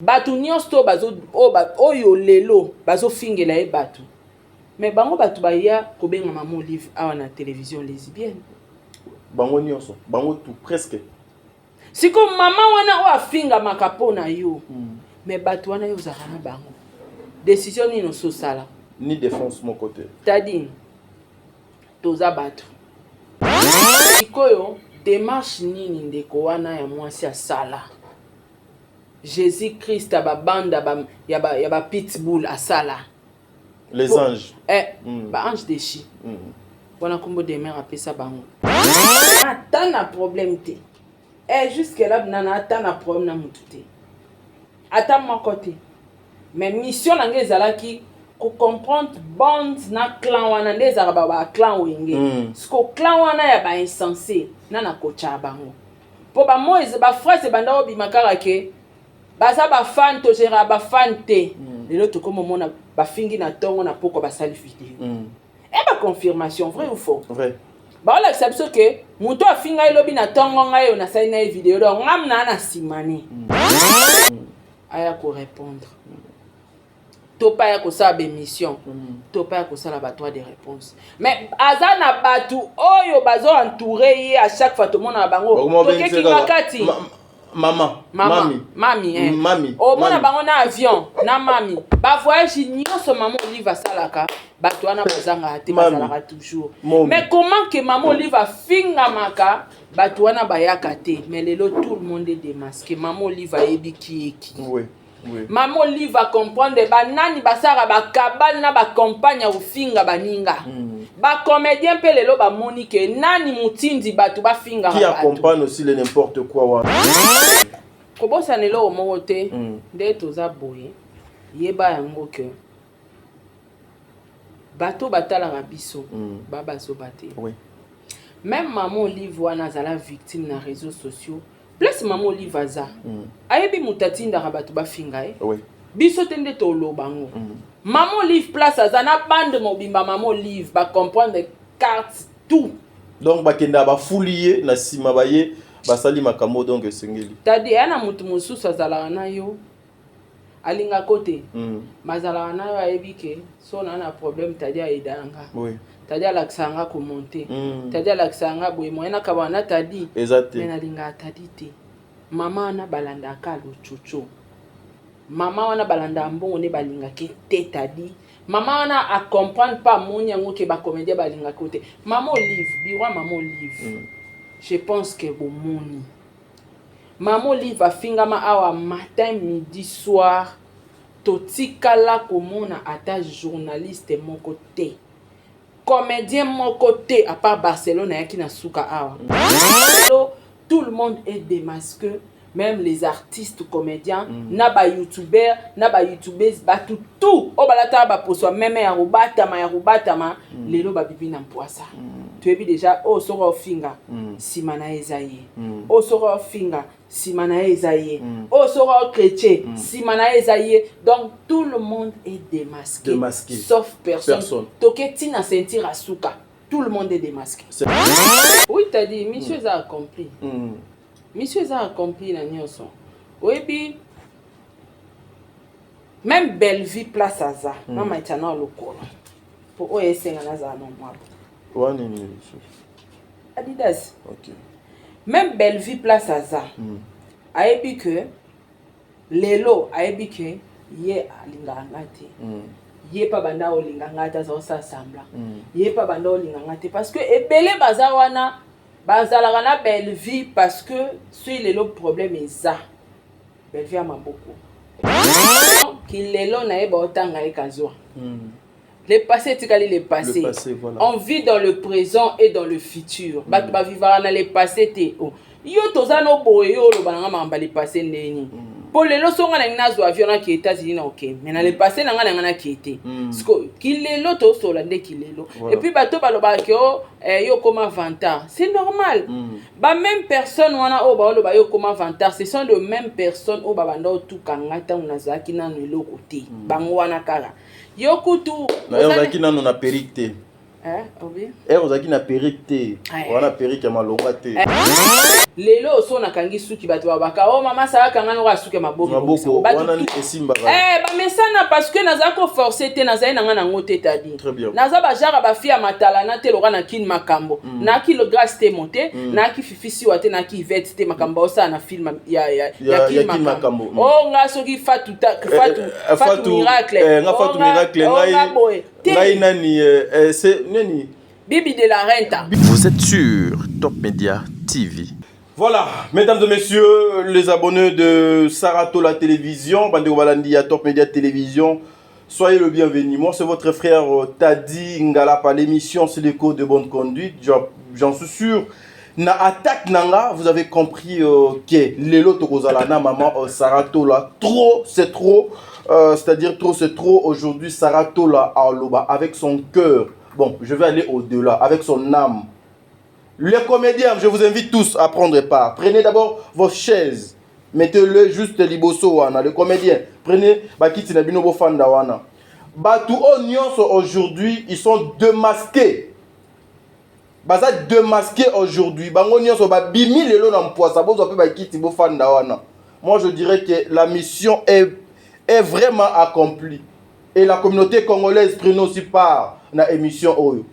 Bato nyonso to bazo oyo lelo bazofingela ye bato, mais bango bato baya kobenga Mama Olive awa na télévision lesbienne. Bango nyonso, bango tout presque. Sikoyo mama wana oyo afingamaka mpo na yo, mais bato wana yo ozalaka na bango, décision nini ososala? Ni défense moko te. Tadi toza bato. Sikoyo démarche nini ndeko wana ya mwasi asala? Jésus Christ ya babanda ba, ya ba pitbull asala. Les anges. Baange déchu wana, nkombo demer apesa bango ata na problème te. Jusque là nana ata na problème na motu te, ata moko te. Mais mission na ngai ezalaki kocomprendre bande na clan wana nde ezalaka baclan Wenge. Siko clan wana ya bainsensé na nakotyaa bango mpo bamo baphrase ebanda obima kaka ke baza bafan, togéra bafan te. Lelo tokoma omona bafingi na ntongo na pokwa, basali video. E baconfirmation, vrai ou faux? Vrai. Baolakisa biso ke moto afinga elobi na ntongo, ngai oyo nasali na ye video, donc ngam na na nsima ne aya korépondre to mpe aya kosala bémission to mpe aya kosala badroit de réponse. Mais aza na bato oyo bazo entouré ye. À chaque fois tomonaka bango tokekinga kati. Mama. Mama. Mami. Mami, eh. Mami. Omona mami. Bango na avion na mami, bavoyage nyonso Mama Olive asalaka, bato wana bazangaka te. Mami. Bazalaka toujours. Momi. Mais comment ke Mama Olive afingamaka, bato wana bayaka te? Mais lelo tout le monde est démasqué. Mama Olive ayebi kieki. Oui. Mama Olive acomprendre banani basalaka bakabale na bacampagne ya kofinga baninga. Bacomédien mpe lelo bamoni ke nani motindi bato bafingaka Qui bato. accompagne aussi le n'importe quoi wana. Kobosana eloko moko te. Nde toza boye, yeba yango ke bato batalaka biso babazoba te. Même Mama Olive wana azala victime na réseaux sociaux. Place Mama Olive aza, ayebi moto atindaka bato bafinga ye. Biso te nde toloba yango. Mama Olive, place aza na bande mobimba, Mama Olive bacomprendre carte tout. Donc bakendaka, bafuli ye na nsima, baye basali makambo, donc esengeli. Tadi eya na motu mosusu azalaka na yo, alingako te. Bazalaka na yo, ayebi ke so na na problème, tadi ayeda nga. Tadi alakisaka nga komonte. Tadi alakisaka nga boye, moyen nakabana na tadi eza te. Me nalingaka tadi te. Mama wana balandaka lochocho, mama wana balandaka mbongo nde balingaki te. Tadi mama wana acomprendre mpe amoni yango ke bacomédien balingaki te. Mama Olive, bureau ya Mama Olive, je pense ke bomoni Mama Olive afingama awa matin, midi, soir. Totikala komona ata journaliste moko te, comédien moko te, à part Barcelone ayaki na suka awa. Tout le monde est démasqué, même les artistes comédiens na bayoutubeur na bayoutubeuses, bato tout oyo balataka baposo ya meme ya kobatama ya kobatama. Lelo babibi na mpwasa. Toyebi déjà oyo soki ofinga, nsima na ye eza ye. Oyo soki ofinga, nsima na ye eza ye. Oyo soki ochrétien, nsima na ye eza ye. Donc tout le monde est démasqué, Démasqué. Sauf personne, Personne. Toke ntina ceinture asuka, tout le monde est démasqué. Oui, tadi mission eza accompli. Mission eza accompli na nyonso oyebi. Même Bellevie, place aza mama etiana lokolo po oyo esenga nazala na mwabo. Wana nini lisusu? Adidas. Ok. Même Bellevie, place aza, ayebi ke lelo, ayebi ke ye alingaka nga te. Ye mpe banda olinga nga te, aza osala semblant. Ye mpe banda olinga nga te parce que ebele baza wana bazalaka na Bellevie, parce que soki lelo problème eza Bellevie ya maboko kilelo na ye, baotanga ye kazwa. Le passé etikali le passé. Le passé, voilà. On vit dans le présent et dans le futur. Bato bavivaka na le passé te. Oh. Yo toza no boye, yo oloba na nga makambo ya le passé ndeni? Mpo lelo so nga nangi nazwa avion nake États-Unis, na okende, mais na le passé na nga na nga nakee te. Siko kilelo tosola nde kilelo. Voilà. Et puis bato balobaka ke o yo okoma vantard, c'est normal. Bameme personne wana oyo baoloba yo okoma vantard, ce sont de mêmes personnes oyo babanda otuka nga ntango nazalaki nano eloko te. Bango wana kaka yo kutu Na ye ozalaki nano na perruque te. Eh, obi Ere ozalaki na perruque te. Eh. Wana perruque ya malonga te. Lelo oso nakangi suki, bato babaka: "O oh, mama Sara, kanga noko asuki ya maboko." Maboko wana esimbaka. Eh, bamesana, parce que nazala koforce te, nazali na nga nango te. Tadi naza bajara bafille ya matalana te, loka na kini makambo. Nayaki Grâce Temo te, nayaki Fifi Siwa te, nayaki Ivete te. Makambo baosala na film ya Kini Makambo. O nga soki Fatu, Fatu, Fatu Miracle. Nga Fatu Miracle, ngai ngai nani, c'est nani? Bibi de la Renta. Vous êtes sur Top Media TV. Voilà, mesdames et messieurs, les abonnés de Saratola Télévision, Bandeko Balandi à Top Media Télévision, soyez le bienvenu. Moi, c'est votre frère Tadi Ngalapa. L'émission, c'est l'écho de bonne conduite. J'en suis sûr. Na attaque nanga, vous avez compris que lelo tokozala na maman Saratola. Trop, c'est trop. C'est-à-dire trop, c'est trop. Aujourd'hui, Saratola aloba avec son cœur. Bon, je vais aller au-delà, avec son âme. Les comédiens, je vous invite tous à prendre part. Prenez d'abord vos chaises. Mettez-le juste liboso wana. Les comédiens, prenez bakiti na bino bofanda wana. Batu oyo nyonso aujourd'hui, ils sont démasqués. Baza démasqués aujourd'hui. Bango nyonso babimi lelo na mpwasa, bozwa pe bakiti bofanda wana. Moi, je dirais que la mission est vraiment accomplie. Et la communauté congolaise, prenez aussi part na émission oyo.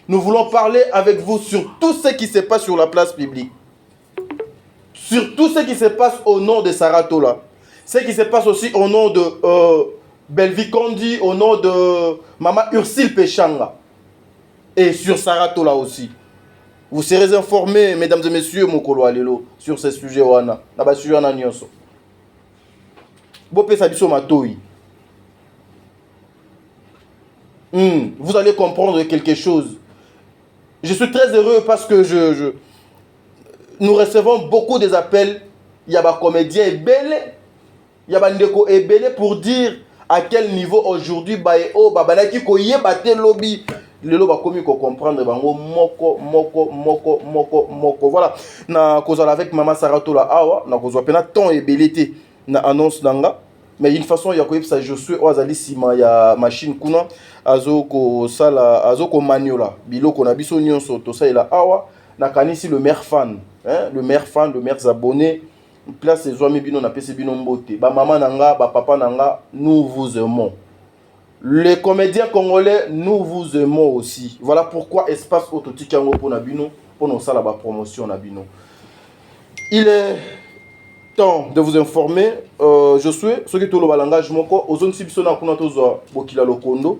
Nous voulons parler avec vous sur tout ce qui se passe sur la place publique. Sur tout ce qui se passe au nom de Saratola. Ce qui se passe aussi au nom de Belvi Kondi, au nom de Mama Ursile Pechanga. Et sur Saratola aussi. Vous serez informés, mesdames et messieurs, mokolo alelo, sur ces sujets wana. Na ba sujet wana nyonso. Bopesa biso matoi. Vous allez comprendre quelque chose. Je suis très heureux parce que nous recevons beaucoup des appels. Il y a des comédiens ebele, il y a des ndeko ebele pour dire à quel niveau aujourd'hui ba o babanaki koyeba te lobi, lelo bakomi comprendre bango moko moko moko moko moko. Voilà, na kozala avec mama Saratola awa, na kozwa pena temps ebele te na annonce nanga, mais une façon ya koyebisa Josué oyo azali nsima ya machine kuna, azokosala, azokomaniola biloko na biso nyonso tosalela awa. Nakanisi le maire fan, hein, le maire fan, le maire abonné, place ezwami bino, napesi bino mbote. Bamama na nga, bapapa na nga, nous vous aimons. Les comédiens congolais, nous vous aimons aussi. Voilà pourquoi espace oyo totiki yango mpona bino, mpona osala bapromotion na bino. Il est temps de vous informer. Josué, soki toloba langage moko, ozongisi biso na kuna, tozwa Bokila Lokondo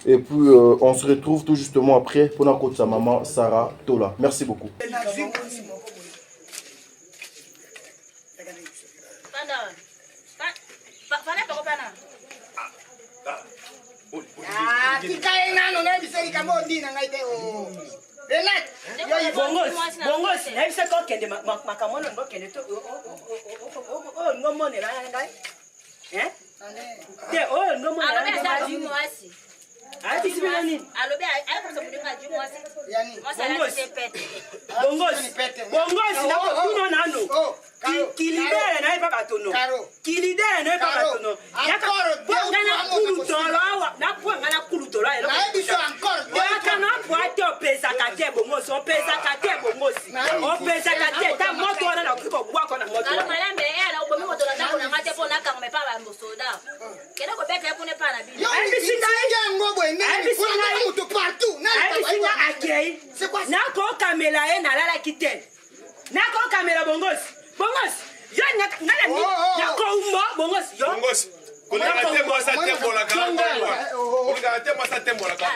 et puis on se retrouve tout justement après mpona kotisa maman Sarah Tola. Merci beaucoup. Tika ye nano, nayebisa likambo ondi na ngai te. Renate. Bongosi, nayebisaki okende makambo wana, olingi okende te. Oyo olingi omonela ngai te, oyo olingi omonela. Ayebisi bino nini? Bongosi, bongosi, nakotuna nano kilidere na ye mpa batono, kilidere na ye mpa batono. Nga na kulutolo awa, napwa nga na kulutolo. Oyaka na pwa te, opezaka te. Bongosi, opezaka te. Bongosi, opezaka te. Ta moto wana, nakoki kobwaka na moto. Malambe eyala, obomi moto na ndako na nga te mpo nakangama epa bamosoda. Kende kobeta ye kuna epa na bino. Yango boye ndenge moto partout. Ayebisi nga akei, nakokamela ye, nalalaki te, nakokamela. Bongosi, bongosi, yo nakoumbo. Bongosi, yo. Bongosi, kolingaka te mwasi atembolaka, kolingaka te mwasi atembolaka.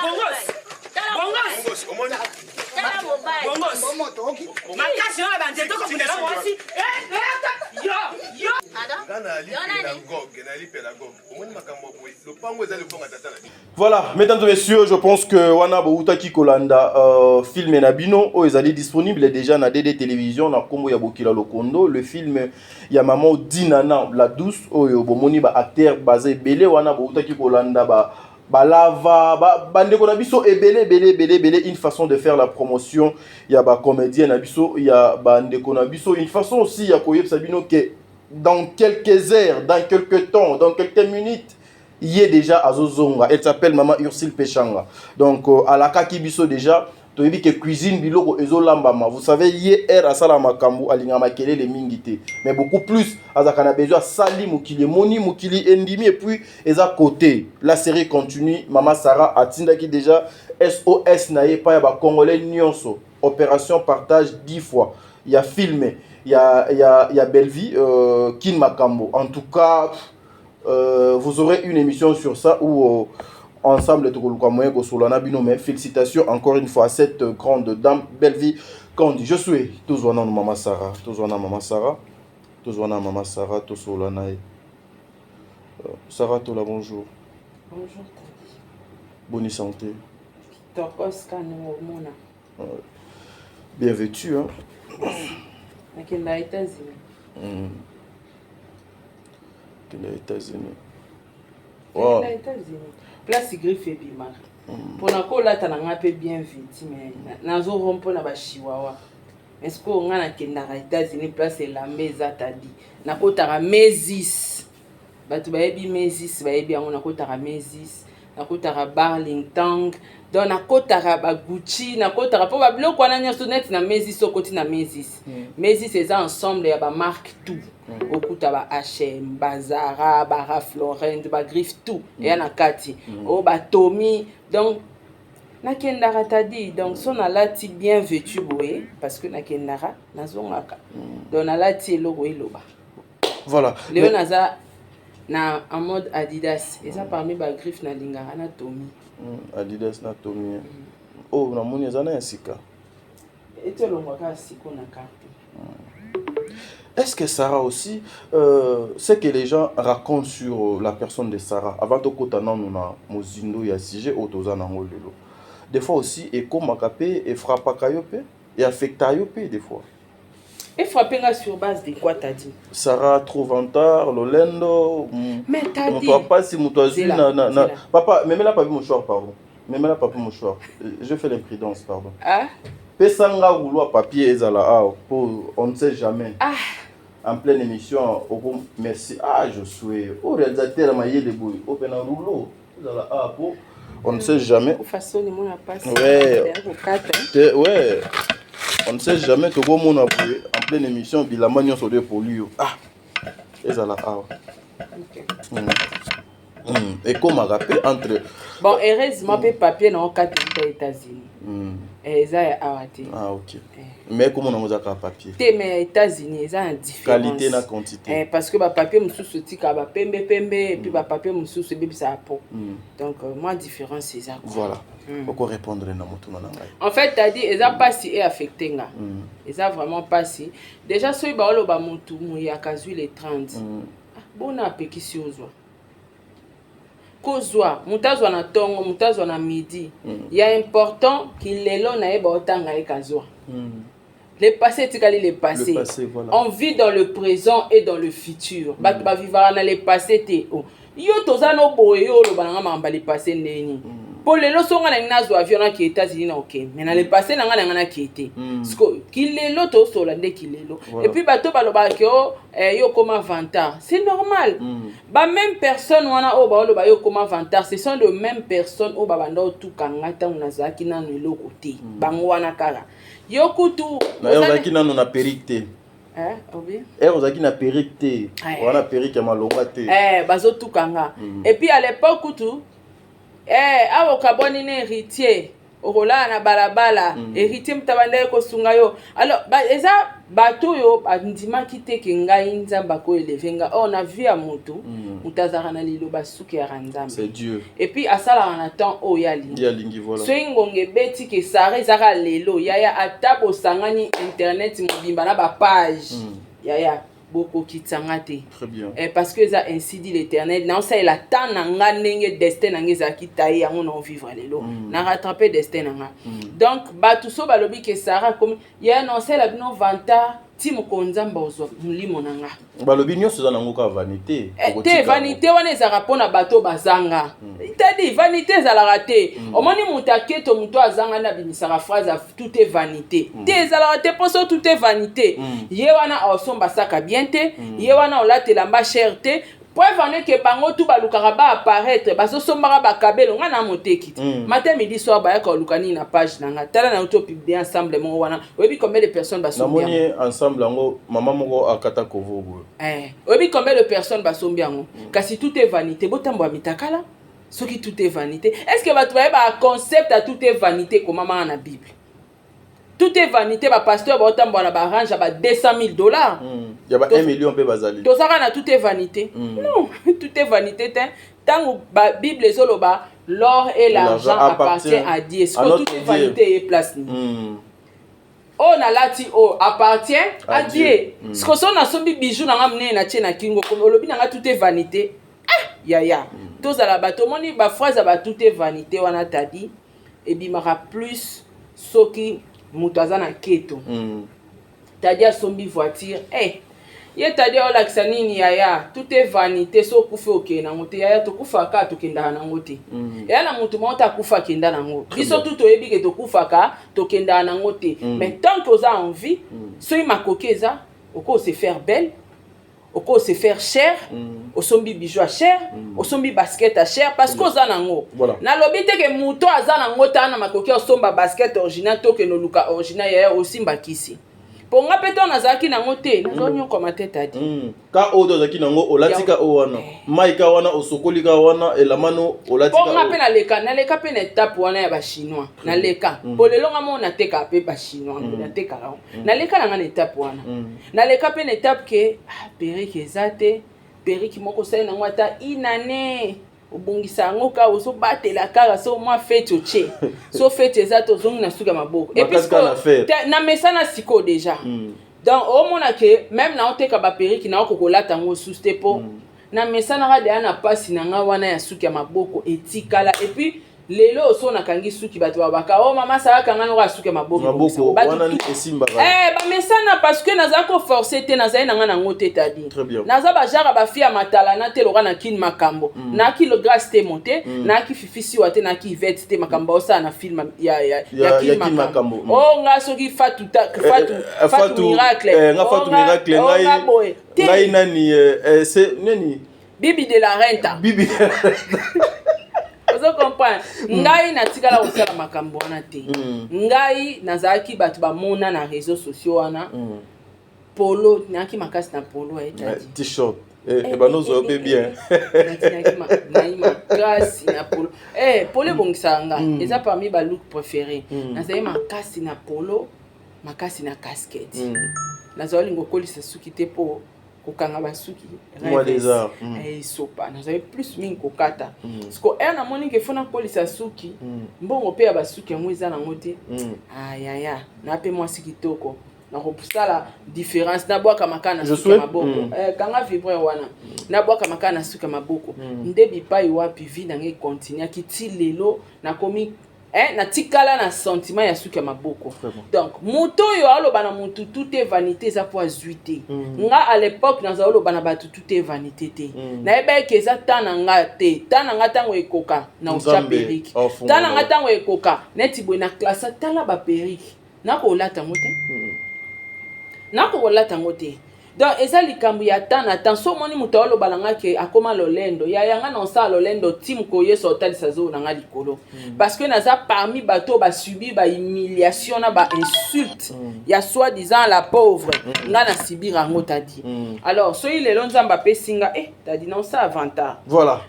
Bongosi, bongosi. Bongosi, omoni. Bongosi makasi oyo banzete okobundela mwasi yo, yo. Nga nayali pédagogue, nayali pédagogue. Omoni makambo ya boye, lopango eza lopango ya tata na biso. Voilà, mesdames et messieurs, je pense que wana boutaki kolanda film na bino oyo ezali disponible déjà na DD Télévision na kombo ya Bokila Lokondo, le film ya maman Dinana la douce, oyo bomoni ba acteur baza ebele wana, boutaki kolanda ba balava ba, bandeko na biso ebele ebele ebele ebele. Une façon de faire la promotion ya ba comédien na biso, ya bandeko na biso, une façon aussi ya koyebisa bino que dans quelques heures, dans quelques temps, dans quelques minutes, ye déjà azozonga. Elle s'appelle Mama Ursile Pechanga. Donc alakaki biso déjà. Toyebi ke cuisine biloko ezolambama. Vous savez, ye r asala makambo, alingaka makelele mingi te, mais beaucoup plus azalaka na besoin asali mokili emoni, mokili endimi. Et puis eza côté la série continue. Mama Sarah atindaki déjà SOS na ye epai ya bacongolais nyonso, opération partage 10 fois ya film ya Bellevie, Kin Makambo. En tout cas, vous aurez une émission sur ça où ensemble tokoluka moyen kosolola na bino. Mais félicitations encore une fois à cette grande dame Bellevie Kandi. Je suis tozwa nanu mama Sarah, tozwa na mama Sarah, tozwa na mama Sarah, tosolola na ye. Sarah Tola, bonjour. Bonjour, Tadi. Bonne santé? Tokos kani omona. Bien vêtu, hein? Nakenda États-Unis. Kenda États-Unis. Wow. Nakenda États-Unis, place griffe ebimaka mpona kolata na ngai mpe bien vêtu, mais nazoro mpona bachihuahua. Est-ce que ngai nakendaka États-Unis, place elamba eza, Tadi. Nakotaka Macy's, bato bayebi Macy's, bayebi yango. Nakotaka Macy's, nakotaka Burlington, donc nakotaka baGucci, nakotaka mpo babiloko wana nyonso neti na Macy's. Okoti na Macy's, Macy's eza ensemble ya bamarque tout. Okuta ba H&M, baZara, baRalph Lauren, bagriffe, tout eya na kati oyo baTommy. Donc nakendaka, Tadi. Donc so nalati bien vêtu boye parce que nakendaka, nazongaka, donc nalati eloko eloba. Lelo naza na en mode Adidas, eza parmi bagriffe nalingaka, na Tommy. Adidas na Tommy oyo namoni eza na ya sika. Eti olongwaka siko na carte. Est-ce que Sarah aussi, ce que les gens racontent sur la personne de Sarah, avant de kota nanu na mozindo ya sujet oyo toza nango lelo, des fois aussi ekomaka mpe efrappaka yo mpe eaffecta yo mpe des fois? Efrappe nga sur base de quoi, Tadi? Sarah trop vantard, lolendo. Mais Tadi, moto apasi, moto azwi Zela, na zela. Papa, memela papier mouchoir, pardon, memela papier mouchoir. Je fais l'imprudence, pardon. Ah? Pesanga rouleau à papier ezala awa po on ne sait jamais. Ah. En pleine émission oko. Merci. Ah, je suis au réalisateur mayele boye ope na rouleau ezala awa po on ne sait jamais. Ofasoni mona pasi. Ouais. Kokata. Te, ouais, on ne sait jamais, tokomona boye en pleine émission bilamba nyonso de epoli yo. Ah, ezala awa. Ok. Ekomaka mpe entre Bon, heureusement mpe papier na okata euta États-Unis. Eh, eza ya awa te. Ah, ok, mais komona yango eza kaka papier. Te, mais ya États-Unis eza na différence. Qualité na quantité. Eh, parce que bapapier mosusu etikaka bapembe pembe et puis bapapier mosusu ebebisaka po. Donc moi différence eza quoi. Voilà, okorépondre na motuna na ngai. En fait, Tadi, eza mpasi e affecte nga. Eza vraiment mpasi. Déjà soki baoloba motu moyaka azwi le 30. Ah, bona apekisi ozwa kozwa, moto azwa na ntongo, moto azwa na midi. Ya important kilelo nayeba otanga ye kazwa. Le passé etikali le passé. Le passé, voilà. On vit dans le présent et dans le futur. Bato bavivaka na le passé te. Oh. Yo toza no boye, yo oloba nanga makambo ya le passé ndeni? Mpo lelo so nga nangi nazwa avion nake États-Unis, na okende, mais na le passé na nga nanga nakee te. Siko kilelo tosola nde kilelo. Et puis bato balobaka ke o eh, yo okoma vantard, c'est normal. Bameme personne wana oyo baoloba yo okoma vantard, ce sont de mêmes personnes oyo babanda otuka nga ntango nazalaki nano eloko te. Bango wana kaka yo kutu Na ye ozalaki nano na perruque te. Eh, obi? Ere ozalaki na perruque te. Wana perruque ya malonga te. Eh, bazotuka nga. Et puis à l'époque kutu, eh, awa okabwani na Héritier, okolala na balabala. Héritier moto abandaki kosunga yo. Alors eza bato oyo bandimaki te ke ngai Nzambe akoélever nga. Or na vie ya motu, moto azalaka na liloba suki yaka Nzambe. C'est Dieu. Et puis asalaka na temps oyo alingi. Ye alingi, voilà. Soki ngonga ebeti ke Sara ezaka lelo, yaya, ata bosangani internet mobimba na bapage, yaya, bokokitanga te. Très bien. Eh, parce que eza ainsi dit l'Éternel. Naosalela temps na nga ndenge destin na nga ezalaki taye yango na ovivre lelo. Na rattrape destin na nga. Donc bato so balobi ke Sara akomi, yaya, naosalela bino vantard ti mokolo Nzambe ozwa molimo na nga. Balobi nyonso eza nango kaka vanité. Eh, Okotika te, vanité wana ezalaka mpona bato bazanga. Tadi, vanité ezalaka te. Omoni moto aketo, moto azanga nde abimisaka phrase ya tout est vanité. Te, ezalaka te. Mpo so tout est vanité, ye wana aosomba saka bien te, ye wana olatela mba cher te. Preuve en est que bango tout balukaka ba apparaître, bazosombaka bakabelo. Nga na moteki te. Matin, midi, soir bayaka koluka nini na page na nga. Tala, na auto publier ensemble moko wana, oyebi combien de personnes basombi yango? Namoni ensemble yango, mama moko akata kovo boye. Oyebi combien de personnes basombi yango? Kasi tout est vanité. Botambola mitakala. Soki tout est vanité, est ce que bato bayebaka concept ya tout est vanité ekomamaka na Bible? Tout est vanité. Bapasteur baotambola na barange ya ba 200 000 $. Ya ba 1 million mpe bazali. Tozalaka na tout est vanité? Non, tout est vanité te. Ntango Bible ezoloba l'or et l'argent appartient à Dieu, sikoyo tout est vanité eye place nini? Oyo nalati oyo appartient à Dieu. Sikoyo so nasombi bijou na nga monene, natie na kingo, olobi na nga tout est vanité? Ah yaya, tozala bato. Omoni baphrase ya ba tout est vanité wana, tadi ebimaka plus soki moto aza na keto. Tadi asombi voiture, eh, ye tadi aolakisa nini? Yaya, tout est vanité. So okufi, okende nango te. Yaya, tokufaka, tokendaka nango te. Eya na motu moko te akufa akenda nango. Biso tu toyebi ke tokufaka, tokendaka nango te. Mais tant que oza en vie, soki makoki eza, oko se faire belle, oko se faire cher. Osombi bijou ya cher, osombi basket ya cher, parce que oza nango. Nalobi te ke moto aza nango ta na makoki osomba basket original to okende oluka original. Yaya, osimba kisi. Mpo nga mpe ntango nazalaki nango te, nazonyokoma te, tadi. Ka oyo tozalaki nango, olati ka oyo wana, mai ka wana, osokoli ka wana, elamano olati. Mpo nga mpe naleka, naleka mpe na etape wana ya bachinois. Naleka mpo lelo nga moko natekaka mpe bachinois. Natekaka yango. Naleka na nga na etape wana. Naleka mpe na etape ke ah, perruque eza te. Perruque moko osali nango ata inane, obongisa yango kaka, ozobatela kaka. So mwa feti otie, so feti eza te, ozongi na suki ya maboko. Et puis Makasi kaka na fer. Na mesana sikoyo déjà. Donc omona ke même na oteka baperruque, na oko kolata yango susu te, mpo na mesanaka deya na mpasi na nga wana ya suki ya maboko etikala. Et puis lelo oso nakangi suki, bato babaka: "O mama, salaka nga noko ya suki ya maboko." Maboko Bato wana esimbaka. Bamesana, parce que nazala koforce te, nazali na nga nango te, tadi. Très bien. Naza bajara bafille ya matalana te loka na kini makambo. Nayaki le grâce te mo te, nayaki Fifi Siwa te, nayaki Ivete te. Makambo baosala na film ya ya Kini Kini Makambo. Makambo. O nga soki Fatu Fatu Fatu Miracle. Nga O Fatu Miracle, o nga boye te. Ngai nani, c'est nani? Bibi de la Renta. Bibi. Ozo comprendre? Ngai natikala kosala makambo wana te. Ngai nazalaki bato bamona na réseaux sociaux wana. Polo, nayaki makasi na polo etadi. T-shirt ebanda ozwa mpe bien. Nayi makasi na polo. Polo ebongisaka nga, eza parmi balook préféré. Nazali makasi na polo, makasi na casquette. Nazali olinga okolisa suki te mpo kokanga basuki Mwa lézard. Esopa. Nazali plus mingi kokata. Siko ere namoni ke fo nakolisa suki, mbongo mpe ya basuki yango eza nango te. Ayaya, na mpe mwasi kitoko, nakosala différence, nabwaka maka na suki ya maboko. Kanga vibreur wana, nabwaka maka na suki ya maboko. Nde bipai wapi vie na ngai econtinuaki ti lelo nakomi, natikala na sentiment ya suki ya maboko. Donc moto oyo aloba na motu tout est vanité, eza po azwi te. Nga à l'époque nazala oloba na bato tout est vanité te. Nayeba eke eza ta na nga te. Ta na nga ntango ekoka na otya perruque, ta na nga ntango ekoka neti boye na classe. Tala baperruque, nakolata yango te, nakokolata yango te. Donc eza likambo ya temps na temps. So omoni moto aoloba na nga ke akóma lolendo, ya yanga na osala lolendo ti mokoyesa otalisa zolo na nga likolo, parce que naza parmi bato oyo basubir bahumiliation na bainsulte ya soi disant la pauvre. Nga na subir yango, tadi. Alors soki lelo Nzambe apesi nga, tadi, na osala vantard.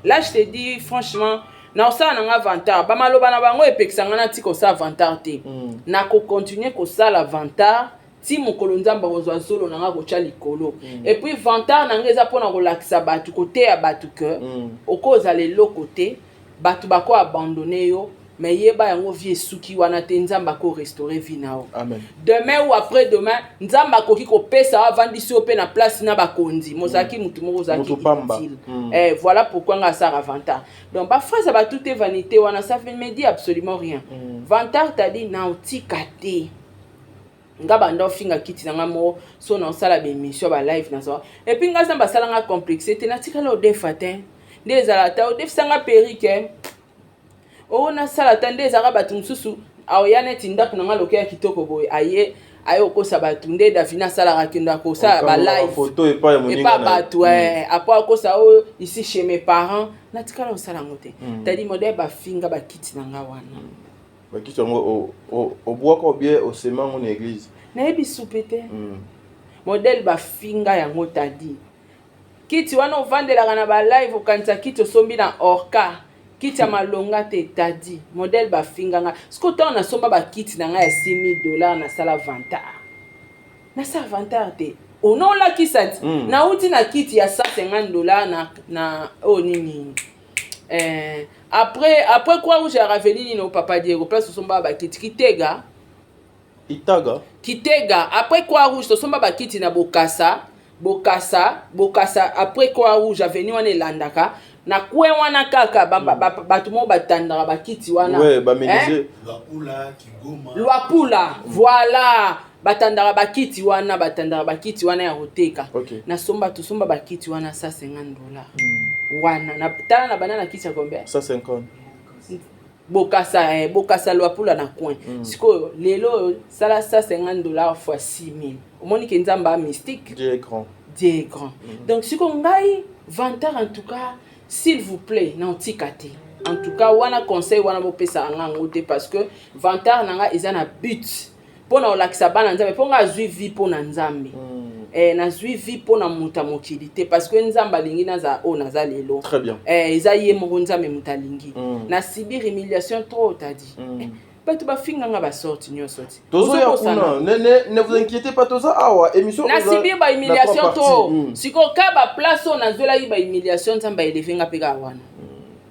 Là, je te dis franchement, na osala na nga vantard. Bamaloba na bango epekisa nga natika osala vantard te. Nakocontinue kosala vantard ti mokolo Nzambe akozwa zolo na nga kotya likolo. Et puis vantard na nga eza mpona kolakisa bato, koteya bato ke okozala eloko te, bato bako abandonne yo, mais yeba yango, vie esuki wana te. Nzambe akorestaure vie na yo. Amen. Demain ou après demain, Nzambe akoki kopesa yo, avandisi yo mpe na place na bakonzi. Mozalaki motu moko ozalaki inutile. Voilà pourquoi nga asala vantard. Donc baphrase ya bato te vanité wana, ça me dit absolument rien. Vantard, tadi, na otika te. Nga banda ofinga kiti na nga moko, so na osala baémission, balive nazwa. Et puis nga Nzambe asala nga complexe te, natikala odefa te. Nde ezala ta odefisanga perruque oyo nasala ta, nde ezalaka bato mosusu aoya neti ndako na nga loke ya kitoko boye, aye. Aye kokosa bato nde Davina asalaka, akendaka kosala Okangaka balive photo epai ya moninga epa na ye. bato apo akosa oyo ici chez mes parents. Natikala kosala yango te. Tadi modele bafinga bakiti na nga wana. Bakiti yango obwaka obie osema yango na église? Nayebi supe te. Modele bafinga yango, tadi kiti wana ovandelaka na balive, okanisa kiti osombi na orca, kiti ya malonga te. Tadi modele bafinga nga. Sikoyo ntango nasomba bakiti na ngai ya 6000 $, nasala vantard? Nasala vantard te. Ono olakisa ti nauti na kiti ya 150 $ na oyo nini, après Croix Rouge ya raveli nini o papa Diego, place osomba bakiti, Kitega. Itaga. Kitega, après Croix Rouge tosomba bakiti na Bokasa, Bokasa, Bokasa, après Croix Rouge, avenue wana elandaka na coin wana kaka, bato moko batandaka bakiti wana. Ouais, bamenuisier. Hein? Lwapula, voilà, batandaka bakiti wana, batandaka bakiti wana ya koteka. Nasomba, tosomba bakiti wana 150 $ wana. Tala na banda na kiti ya combien? 150. Bokasa, Bokasa, Lwapula na coin. Sikoyo lelo oyo sala 150 $ fois 6000, omoni ke Nzambe a mystique. Dieu est grand. Dieu est grand. Donc sikoyo ngai vantard, en tout cas, s'il vous plaît, na otika te. En tout cas wana conseil wana bopesaka nga yango te, parce que vantard na nga eza na but mpo na kolakisa bana Nzambe, mpo nga azwi vie mpo na Nzambe. Nazwi vie mpo na moto ya mokili te, parce que Nzambe alingi nazala oyo naza lelo. Très bien. Eza ye moko Nzambe moto alingi. Na subir humiliation trop, tadi bato bafinganga basorte nyonso ti. Tozoya kuna, ne vous inquiétez pas, toza awa, émission na eza subir na bahumiliation trois to parties. Sikoyo ka baplace oyo nazwelaki bahumiliation, Nzambe aélever nga mpe kaka wana,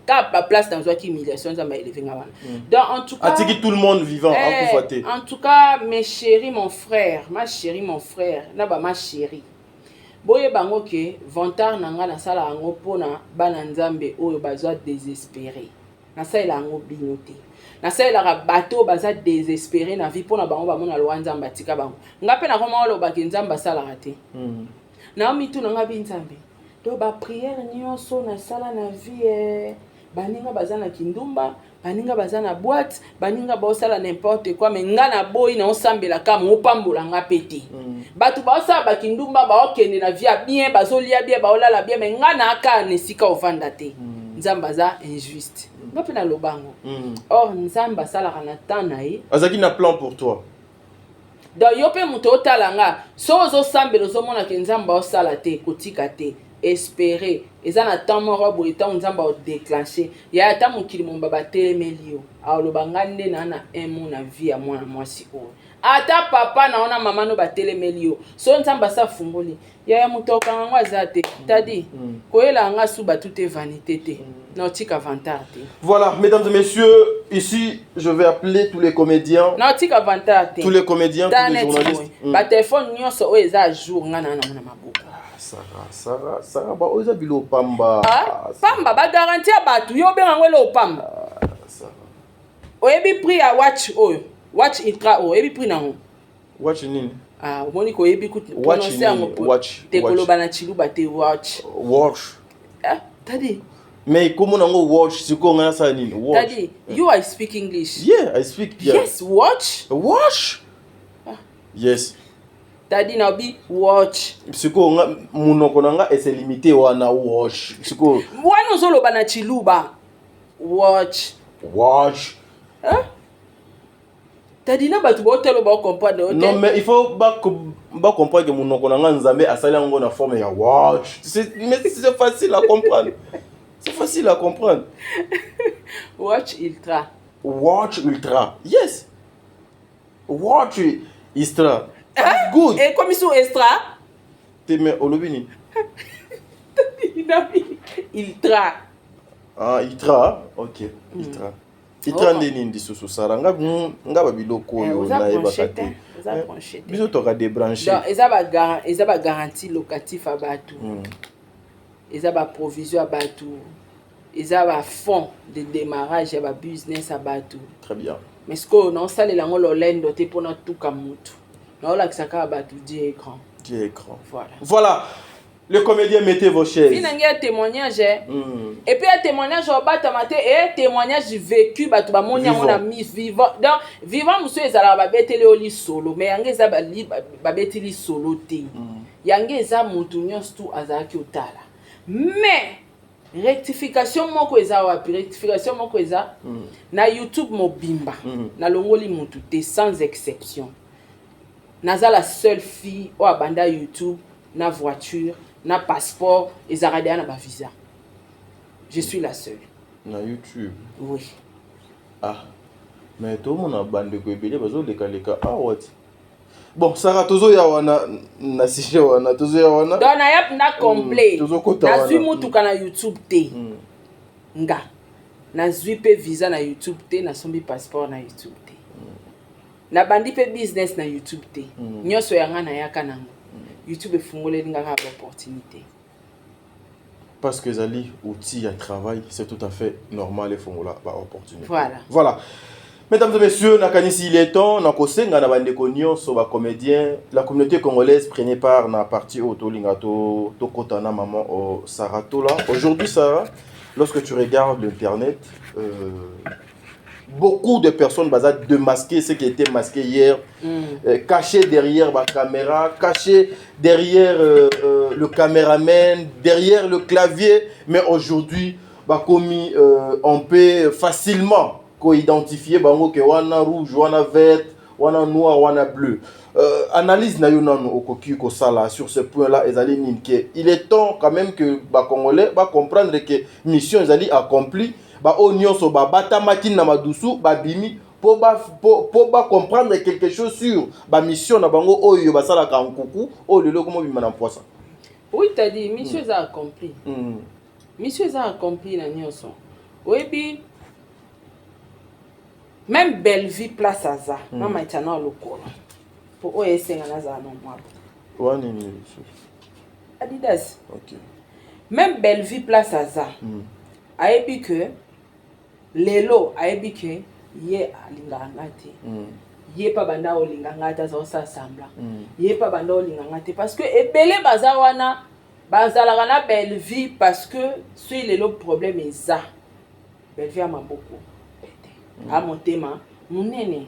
ka baplace nazwaki humiliation, Nzambe aélever nga wana. Donc en tout cas, atiki tout le monde vivant. Akufa te. En tout cas, mes chéris, mon frère, ma chérie, mon frère na ba ma chérie, boyeba yango ke vantard na nga nasala yango mpona bana Nzambe oyo bazwa désespéré. Nasalela yango bino te, nasalelaka bato oyo baza désespéré na vie, mpona bango bamona lowa Nzambe atika bango. Nga mpe nakoma olobaki Nzambe asalaka te. Naomituna nga bi Nzambe, donc baprière nyonso nasala na vie, baninga baza na kindumba, baninga baza na boîte, baninga baosala n'importe quoi, mais nga naboyi, naosambela kaka mopambola nga mpe te. Bato baosala bakindumba, baokende na vie ya bien, bazolia bien, baolala bien, mais nga naaka na esika ovanda te. Nzambe aza injuste? Nga mpe naloba yango. Or Nzambe asalaka na temps na ye. Azalaki na plan pour toi. Donc yo mpe moto otala nga, soki ozosambela, ozomona ke Nzambe aosala te, kotika te, espérer. Eza na temps moko boye, ntango Nzambe aodéclenche ya ata mokili momba batelemeli yo, aloba nga nde na un mot na vie ya mwana mwasi oyo. Ata papa na wana, mama no batelemeli yo, so Nzambe asa afungoli yaya, moto okanga yango aza te. Tadi koyela nga su batu te, vanité te, na otika vantard te. Voilà, mesdames et messieurs, ici je vais appeler tous les comédiens. Na otika vantard te. Tous les comédiens, tous les journalistes. Batelefone nyonso oyo eza à jour, nga na nango na maboko. Sarah, Sarah, Sarah, ba oyo eza biloko pamba. Ah, pamba, bagarantie ya bato, yo obenga yango eloko pamba? Sarah. Oyebi prix ya watch oyo, Watch Ultra oyo, oyebi prix nango? Watch nini? Ah, omoni koyebi Watch prononce yango nini? Watch, te. Watch. Koloba na Chiluba te, watch. Watch. Ah, tadi. Mais komona yango watch, sikoyo ngai nasala nini? Watch. Tadi, you I speak English? Yeah, I speak, yeah. Yes, watch. Watch, yes. Tadi, naobi watch. Sikoyo nga monoko na nga ese limité wana, watch, sikoyo. Wana ozoloba na Chiluba, watch. Watch. Hein? Tadi, na bato baotala, baocomprendre. Non, mais il faut bacomprendre que monoko na nga, Nzambe asali yango na forme ya watch. Mais c'est facile à comprendre, c'est facile à comprendre. Watch Ultra. Watch Ultra, yes, Watch Extra. It's good. Ekomi su extra. Te, mais olobi nini? Ultra. Ah, ultra, ok, ultra, ultra. Oh. Nde nini lisusu, Sara? Nga babiloko oyo Oza nayebaka branché te. te, oza branché te. Biso toka débranché. Donc eza bagarantie locatif ya bato, eza baprovision ya bato, eza bafond de démarrage ya babusiness ya bato. Très bien. Mais sikoyo naosalela yango lolendo te mpona tuka motu, naolakisa kaka bato Dieu est grand. Dieu est grand. Voilà. Voilà. Les comédiens, mettez vos chaises. Vie na ngai ya témoignage eh. Et puis ya témoignage obatama te e témoignage vécu bato bamoni yango na mis vivant. Donc vivant mosusu ezalaka babeteli yo lisolo mais yango eza babeti lisolo te. Yango eza motu nyonso tu azalaki otala. Mais rectification moko eza wapi? Rectification moko eza na YouTube mobimba. Nalongoli motu te sans exception. Naza la seule fille oyo abanda YouTube na voiture na passeport ezalaka deya na bavisa. Je suis la seule. Na YouTube? Oui. Ah, mais tomona bandeko ebele bazolekaleka awa ti. Bon, Sara, tozoya wana na sujet wana, tozoya wana. Donc naya na complet. Tozokota nazwi wana. Motuka na YouTube te. Nga nazwi mpe visa na YouTube te, nasombi passeport na YouTube te, nabandi mpe business na YouTube te. Nyonso yanga nayaka nango, YouTube efungoleli nga kaka baopportunité. Parce que ezali outil ya travail, c'est tout à fait normal efongola baopportunité. Voilà. Voilà. Mesdames et messieurs, nakanisi il est temps nakosenga na bandeko nyonso bacomédien, la communauté congolaise, prenez part na partie oyo tolinga tokota na maman Sarah Tola. Aujourd'hui, Sarah, lorsque tu regardes l'internet, beaucoup de personnes baza démasquées, ceux qui étaient masqués hier, cachés derrière ma caméra, cachés derrière le caméraman, derrière le clavier, mais aujourd'hui, bakomi on peut facilement ko-identifier bango ke wana rouge, wana vert, wana noir, wana bleu. Analyse na yo nanu okoki kosala sur ce point là ezali nini? Ke il est temps quand même que bacongolais bacomprendre que mission ezali accomplie, baoyo nyonso babatamaki na madusu babimi po bacomprendre quelque chose sur bamission na bango oyo basalaka nkuku oyo lelo ekoma obima na mpoisa. Oui, tadi mission eza accompli. Mission eza accompli na nyonso oyebi. Même Bellevue, place aza mama etiana lokolo po oyo esenga nazala na mwabo. Wana nini lisusu? Adidas. Ok. Même Bellevue, place aza, ayebi ke lelo, ayebi ke ye alingaka nga te. Ye mpe banda olinga nga te, aza kosala semblant. Ye mpe banda olinga nga te parce que ebele baza wana bazalaka na Bellevue, parce que soki lelo problème eza, Bellevue ya maboko pete, a motema monene,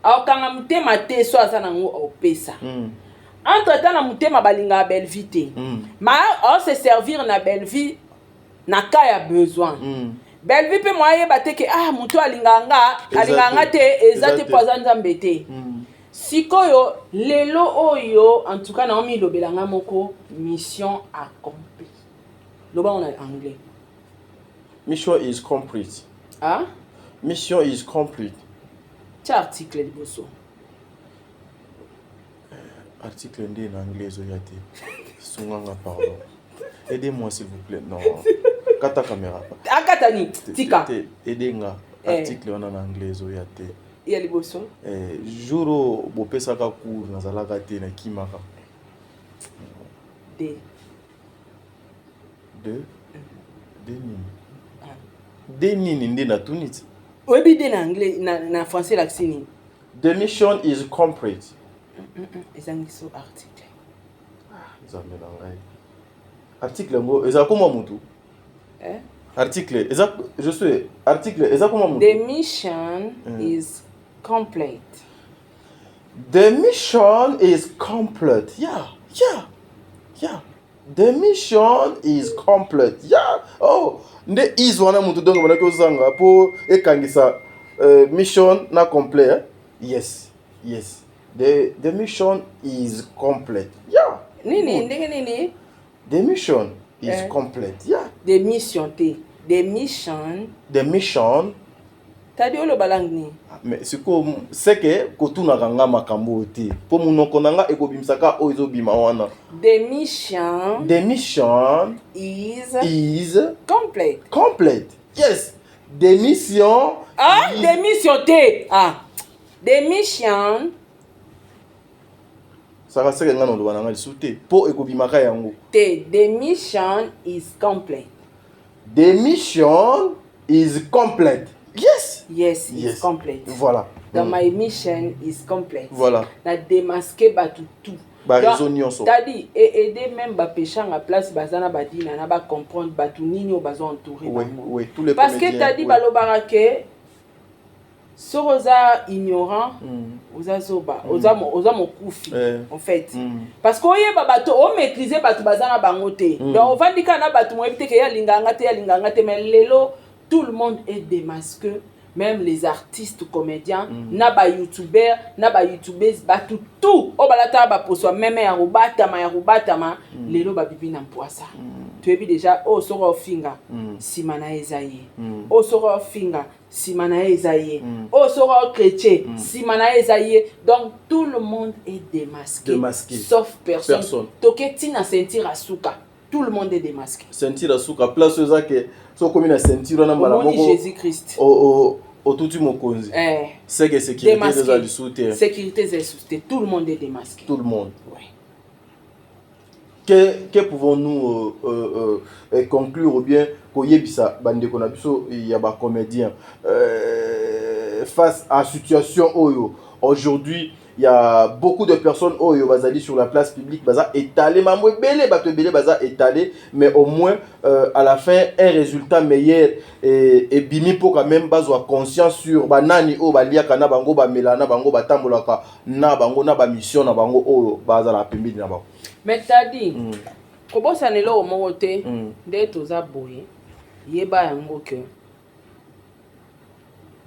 akokanga motema te. So aza nango aopesa. Entre temps na motema balingaka Bellevue te, ma aose servir na Bellevue na cas ya besoin. Bellevue mpe mo ayeba te ke ah, moto alingaka nga, Eza alingaka nga te. te, eza Eza te te. mpo aza Nzambe te. Sikoyo lelo oyo, en tout cas naomi lobela nga moko, mission accomplie. Loba ngo na anglais. Mission is complete. Ah? Mission is complete. Tia article liboso. Article nde na anglais ezoya te. Sunganga, pardon, aidez-moi s'il vous plaît. Non, kata caméra. Akata nini? Tika. Te, aide nga. Eh. Article wana na anglais ezoya te. Ya liboso. Eh, jour oyo bopesaka cours nazalaka te, nakimaka. D. De de nini? De nini nde natuni ti? Oyebi de na anglais na français elakisi nini? The mission is complete. Ezangi so article. Nzambe na ngai, article yango ezala komwa motu. Eh? Article eza, je suis article eza komwa motu. The mission is complete. The mission is complete. Yeah. The mission is complete. Yeah. Oh, nde is wana mutu donc banaki ozanga po ekangisa mission na complet. Eh? Yes. The mission is complete. Yeah. Nini? Good. Ndenge nini? The mission is Eh. complete. Yeah. The mission te, the mission. The mission. Tadi oloba langue nini? Mais sikoyo seke kotunaka nga makambo oyo te mpo monoko na nga ekobimisaka oyo ezobima wana. The mission The mission is is complete. Complete. Yes. The mission Ah, is the mission te. Ah, the mission. Saka seke nga na oloba na nga lisusu te mpo ekobimaka yango. Te, the mission is complete. The mission is complete. Yes. Yes, is Yes. complete. Voilà. Donc my mission is complete. Voilà. Na démasqué bato tout. Bareseau nyonso. Tadi e aider même bapeshanga place baza na badina na bacomprendre bato nini oyo bazo entouré bango. Oui, tous les Parce que comédiens, tadi balobaka ke soki oza ignorant, oza zoba, oza mokufi en fait, parce que oyeba bato, omaîtrise bato baza na bango te. Donc ovandi kaka na bato, moyebi te ke ye alingaka nga te, ye alingaka nga te. Mais lelo tout le monde est démasqué, même les artistes comédiens, na bayoutubeur, na bayoutubeuses, bato tout oyo balataka baposo ya meme ya kobatama, ya kobatama, lelo babibi na mpwasa. Toyebi déjà oyo soki ofinga, nsima na ye eza ye. Oyo soki ofinga, nsima na ye eza ye. Oyo soki ochrétien, nsima na ye eza ye. Donc tout le monde est démasqué, Démasqué. sauf personne. Personne. Toke ntina ceinture asuka, tout le monde est démasqué. Ceinture asuka, place oyo eza ke so okomi na ceinture wana mbala Omoni moko Jésus Christ. Otuti mokonzi. Eh, seke sécurité démasqué. eza lisusu te. Sécurité eza lisusu te, tout le monde est démasqué. Tout le monde. Ouais. Que pouvons-nous conclure ou bien koyebisa bandeko na biso ya bacomédien face à situation oyo? Aujourd'hui, il y a beaucoup de personnes oyo bazali sur la place publique, baza étalé, mambo ebele, bato ebele baza étalé, mais au moins à la fin un résultat meilleur et ebimi mpo quand même bazwa conscience sur banani oyo baliaka na bango, bamela na bango, batambolaka na bango, na bamission na bango oyo bazala pembeni na bango. Mais tadi kobosana eloko moko te. Nde toza boye, yeba yango ke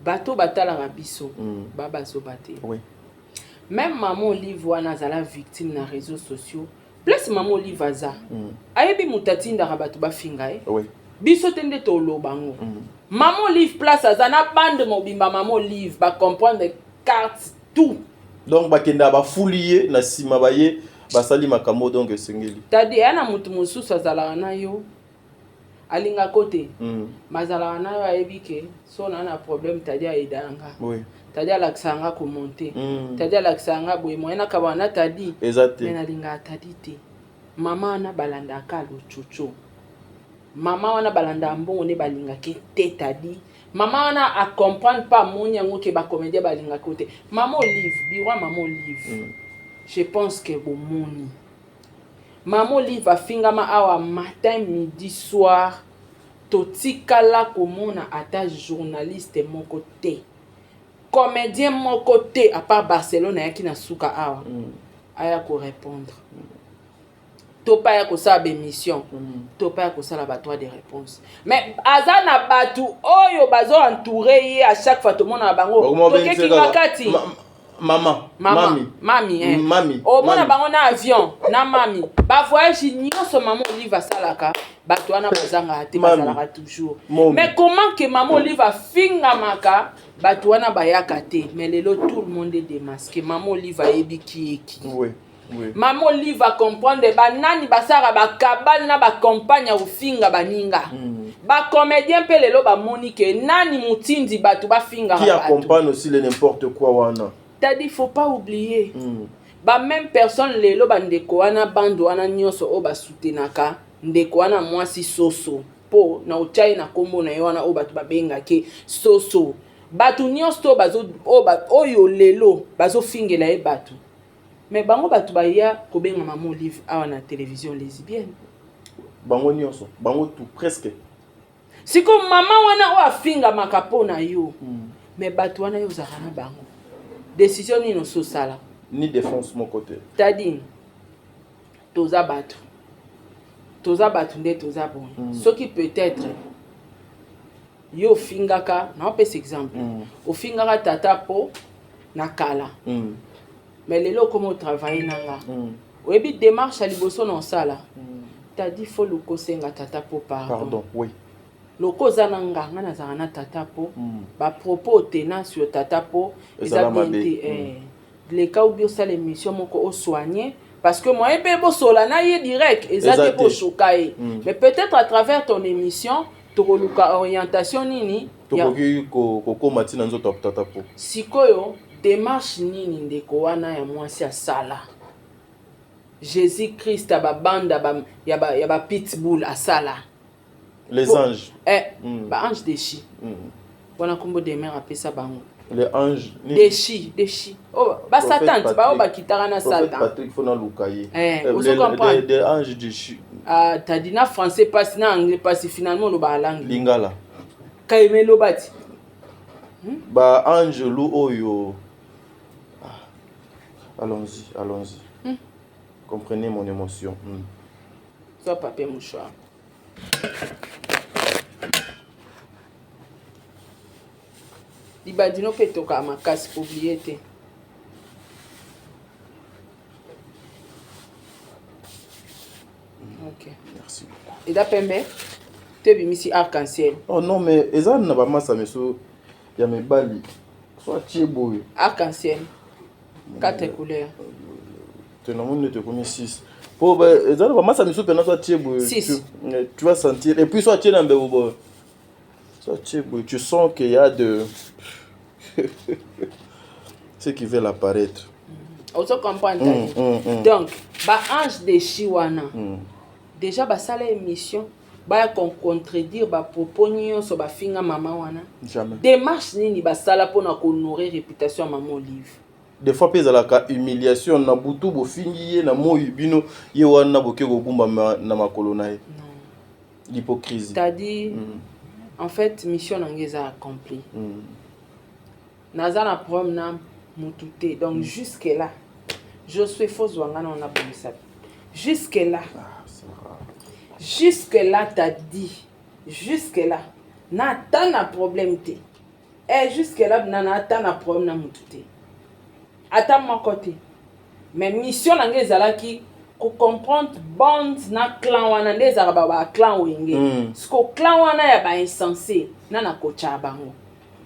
bato batalaka biso, babazoba te. Même mama Olive wana azala victime na réseaux sociaux, place mama Olive aza, ayebi moto atindaka bato bafinga ye. Biso te nde toloba ngo. Mama Olive, place aza na bande mobimba, mama Olive bacomprendre carte tout. Donc bakendaka, bafuli ye na nsima, baye basali makambo, donc esengeli. Tadi eya na motu mosusu azalaka na yo, alingako te, mazalaka na yo, ayebi ke so na problème, tadi ayeda nga, tadi alakisaka nga komonte, tadi alakisaka nga boye, moye nakabaka na tadi. Eza te. Me nalingaka tadi te. Mama wana balandaka lochocho, mama wana balandaka mbongo nde balingaki te. Tadi mama wana acomprendre mpe amoni yango ke bacomédien balingaki te. Mama Olive, biro ya mama Olive, je pense ke bomoni mama Olive afingama awa matin, midi, soir. Totikala komona ata journaliste moko te, comédien moko te, à part Barcelone ayaki na suka awa, aya korépondre to mpe aya kosala bémission, to mpe aya kosala badroit de réponse. Mais aza na bato oyo bazo entouré ye, à chaque fois tomonaka bango. Bakoma tokeki kaka ngakati. Mama. Mama. Mami. Mami, eh. Mami. Omona Mami. bango na avion na mami, bavoyage nyonso mama Olive asalaka, bato wana bazangaka te. Mami. Bazalaka toujours. Momi. Mais comment ke mama Olive afingamaka, bato wana bayaka te? Mais lelo tout le monde est démasqué. Mama Olive ayebi kieki. Oui. Mama Olive acomprendre banani basalaka bakabale na bacampagne ya kofinga baninga. Bacomédien mpe lelo bamoni ke nani motindi bato bafingaka Qui bato. accompagne aussi le n'importe quoi wana. Tadi, faut pas oublier, bameme personne lelo, bandeko wana, bande wana nyonso oyo basoutenaka ndeko wana mwasi soso, mpo na otya ye na nkombo na ye wana oyo bato babengaki soso, bato nyonso to oyo lelo bazofingela ye bato, mais bango bato baya kobenga mama Olive awa na télévision lesbienne. Bango nyonso, bango tout presque. Sikoyo mama wana oyo afingamaka mpo na yo, mais bato wana yo ozalaka na bango, décision nini ososala? Ni défense moko te. Tadi toza bato, toza bato nde toza boye. Soki peut-être yo ofingaka, naopesa exemple, ofingaka tata mpo na kala, mais lelo okómi otravaille na nga, oyebi démarche ya liboso na osala, tadi fo luka osenga tata mpo pardon. Pardon, oui. Loko oza na nga, nga nazalaka na tata mpo bapropos otena sur tata mpo eza Ezala bien mabe. te. Leka obi osala émission moko, osoigne, parce que moyen mpe bosola na ye direct eza Eza te te. mpo oshoka ye. Mais peut-être à travers ton émission tokoluka orientation nini Tokoki kokóma ntina nzoto ya tata po. Sikoyo démarche nini ndeko wana ya mwasi asala, Jésus Christ ya babanda ya bapitbull asala? Les anges. Eh, baange déchu wana, nkombo demer apesa bango. Les anges Déchi, déchi. Oh, Basatan ti baoyo bakitaka na Satan. Patrick faut naluka ye. Eh, ozo comprendre. Des anges déchus. Ah, tadi na français pasi na anglais pasi finalement olobaka langue. Lingala. Kayeme loba ti. Ba angelu oyo. Ah. Allons-y, allons-y. Comprenez mon émotion. Zwa papier mouchoir. Libandi no mpe etokaka makasi koblie te. Ok. Merci beaucoup. Eza pembe to ebimisi arc-en-ciel. Oh non mais eza na bamasa miso ya mibali so atie boye. Arc-en-ciel. Quatre couleurs. Te namoni neti ekomi 6. Po eza na bamasa miso mpena so atie boye. Tu vas sentir et puis so atie na mbebo boye. So atie boye tu sens qu'il y a de ceux qui veulent apparaître. Ozo comprendre Donc ba ange déchu wana. Déjà basala émission baya ko contredire ba propos nyonso bafinga mama wana. Jamais. Démarche nini basala mpona kohonorer réputation ya mama Olive? Des fois mpe ezalaka humiliation na butu bofingi ye na moi bino ye wana boke kogumba na makolo na ye. L'hypocrisie. C'est-à-dire en fait mission na ngai eza accomplie. Naza na problème na mutu te. Donc jusque là je suis faux wanga na nabongisa. Jusque là. Jusque là t'as dit. Jusque là na ata na problème te. Eh jusque là na na ata na problème na mutu te. Ata moko te. Mais mission na ngai ezalaki ko comprendre bande na clan wana nde ezalaka ba clan wenge. Siko clan wana ya ba insensé na na kocha bango.